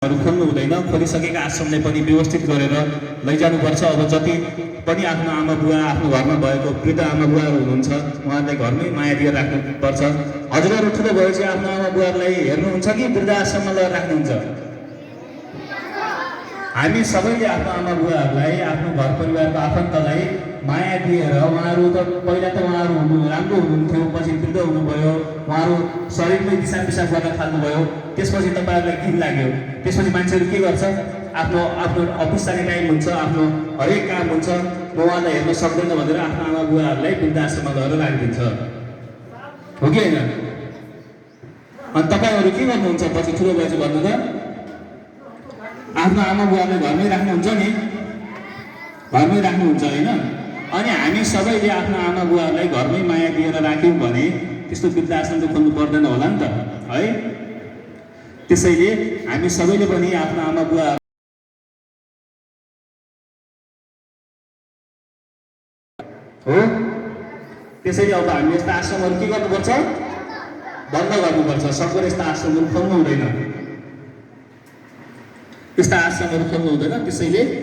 खोल्नु हुँदैन। खोलिसकेका आश्रमलाई पनि व्यवस्थित गरेर लैजानुपर्छ। अब जति पनि आफ्नो आमा बुवा आफ्नो घरमा भएको वृद्ध आमा बुवाहरू हुनुहुन्छ उहाँहरूलाई घरमै माया दिएर राख्नुपर्छ। हजुरहरू ठुलो भएपछि आफ्नो आमा बुवाहरूलाई हेर्नुहुन्छ कि वृद्ध आश्रममा लगेर राख्नुहुन्छ? हामी सबैले आफ्नो आमा बुवाहरूलाई आफ्नो घर परिवारको आफन्तलाई माया दिएर उहाँहरू त पहिला त उहाँहरू राम्रो हुनुहुन्थ्यो, पछि वृद्ध हुनुभयो, उहाँहरू शरीरमै दिशा पिसाब गर्न थाल्नुभयो, त्यसपछि तपाईँहरूलाई घिन लाग्यो। त्यसपछि मान्छेहरू के गर्छ? आफ्नो आफ्नो अफिस जाने टाइम हुन्छ, आफ्नो हरेक काम हुन्छ, म उहाँलाई हेर्न सक्दैन भनेर आफ्नो आमा बुवाहरूलाई वृद्धाश्रममा लगेर राखिदिन्छ, हो कि होइन? अनि तपाईँहरू के गर्नुहुन्छ पछि ठुलो भएपछि भन्नु त? आफ्नो आमा बुवालाई घरमै राख्नुहुन्छ नि, घरमै राख्नुहुन्छ होइन? अनि हामी सबैले आफ्नो आमा बुवाहरूलाई घरमै माया दिएर राख्यौँ भने त्यस्तो वृद्धाश्रम त खोल्नु पर्दैन होला नि त, है? त्यसैले हामी सबैले पनि आफ्नो आमा बुवा हो, त्यसैले अब हामी यस्ता आश्रमहरू के गर्नुपर्छ? बन्द गर्नुपर्छ। सबैले यस्ता आश्रमहरू खोल्नु हुँदैन, यस्ता आश्रमहरू खोल्नु हुँदैन। त्यसैले